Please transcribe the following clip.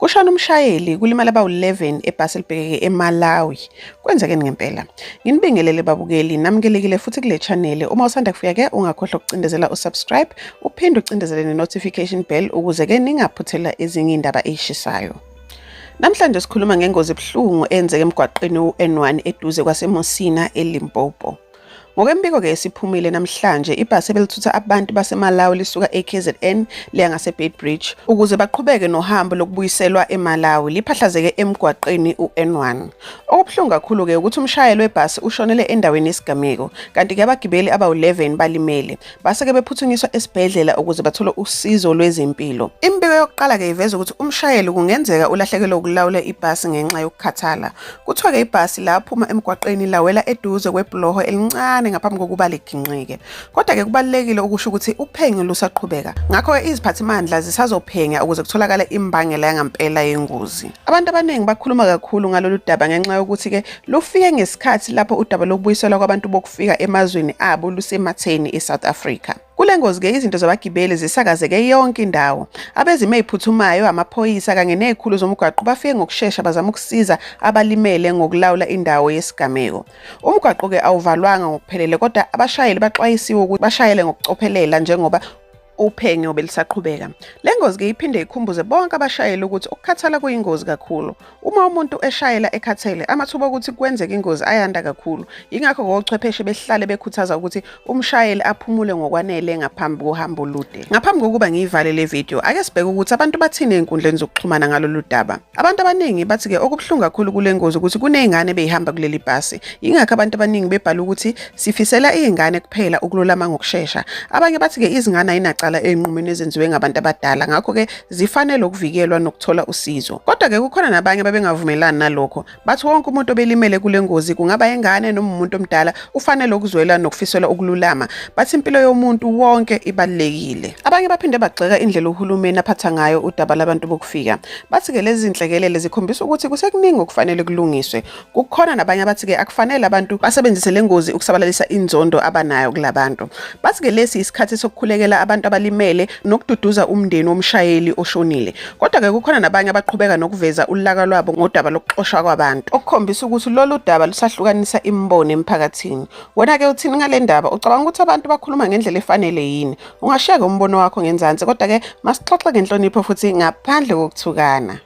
Kushona umshayeli kulimala abawu-11 ebhasi elibhekeke eMalawi. Kwenzekeni ngempela? Nginibingelele babukeli, namukelekile futhi kule channel. Uma usanda kufika ke ungakhohlwa ukucindezela usubscribe, uphinde ucindezele ne-notification bell ukuze ke ningaphuthela ezinye iy'ndaba ey'shisayo. Namhlanje sikhuluma ngengozi ebuhlungu eyenzeke emgwaqeni u-N1 eduze kwaseMusina eLimpopo. Ngokwembiko-ke esiphumile namhlanje, ibhasi ebelithutha abantu baseMalawi lisuka e-KZN liya ngaseBeitbridge ukuze baqhubeke nohambo lokubuyiselwa eMalawi liphahlazeke emgwaqeni u-N1. Okubuhlungu kakhulu-ke ukuthi umshayeli webhasi ushonele endaweni yesigameko, kanti-ke abagibeli abawu-11 balimele. Base-ke bephuthunyiswa esibhedlela ukuze bathole usizo lwezempilo. Imibiko yokuqala-ke iveza ukuthi umshayeli kungenzeka ulahlekelwe ukulawula ibhasi ngenxa yokukhathala. Kuthiwa-ke ibhasi laphuma emgwaqeni lawela eduze kwebhuloho elincane ngaphambi kokuba liginqike. Kodwa-ke kubalulekile ukusho ukuthi uphenyo lusaqhubeka. Ngakho-ke iziphathimandla zisazophenya ukuze kutholakale imbangela yangampela yengozi. Abantu abaningi bakhuluma kakhulu ngalolu daba ngenxa yokuthi-ke lufike ngesikhathi lapho udaba lokubuyiselwa kwabantu bokufika emazweni abo lusematheni eSouth Africa. Kule ngozi-ke izinto zabagibeli zisakazeke yonke indawo. Abezimo ey'phuthumayo, amaphoyisa kanye ney'khulu zomgwaqo bafike ngokushesha bazama ukusiza abalimele ngokulawula indawo yesigameko. Umgwaqo-ke awuvalwanga ngokuphelele kodwa abashayeli baxwayisiwe ukuthi bashayele ngokucophelela njengoba uphenyo belisaqhubeka. Le ngozi-ke iphinde ikhumbuze bonke abashayeli ukuthi ukukhathala kuyingozi kakhulu. Uma umuntu eshayela ekhathele, amathuba okuthi kwenzeke ingozi ayanda kakhulu. Yingakho ngochwepheshe behlale bekhuthaza ukuthi umshayeli aphumule ngokwanele ngaphambi kohambo olude. Ngaphambi kokuba ngiyivale le video, ake sibheke ukuthi abantu bathini ey'nkundleni zokuxhumana ngalolu daba. Abantu abaningi bathi-ke okubuhlungu kakhulu kule ngozi ukuthi kuney'ngane ebey'hamba kuleli bhasi. Yingakho abantu abaningi bebhala ukuthi sifisela iy'ngane kuphela ukululama ngokushesha. Abanye bathi-ke izingane ayinacala ey'nqumweni ezenziwe ngabantu abadala, ngakho-ke zifanele ukuvikelwa nokuthola usizo. Kodwa-ke kukhona nabanye ababengavumelani nalokho. Bathi wonke umuntu obelimele kule ngozi kungaba ingane noma umuntu omdala ufanele ukuzwela nokufiselwa ukululama. Bathi impilo yomuntu wonke ibalulekile. Abanye baphinde bagxeka indlela uhulumeni aphatha ngayo udaba labantu bokufika. Bathi-ke lezi zinhlekelele zikhombisa ukuthi kusekuningi okufanele kulungiswe. Kukhona nabanye abathi-ke akufanele abantu basebenzise le ngozi ukusabalalisa inzondo abanayo kulabantu. Bathi-ke lesi isikhathi sokukhulekela abantu abalimele nokududuza umndeni womshayeli oshonile. Kodwa-ke kukhona nabanye abaqhubeka nokuveza ulaka lwabo ngodaba lokuxoshwa kwabantu, okukhombisa ukuthi lolu daba lusahlukanisa imibono emphakathini. Wena-ke uthini ngale ndaba? Ucabanga ukuthi abantu bakhuluma ngendlela efanele yini? Ungashiyeka umbono wakho ngenzansi, kodwa-ke masixoxe ngenhlonipho futhi ngaphandle kokuthukana.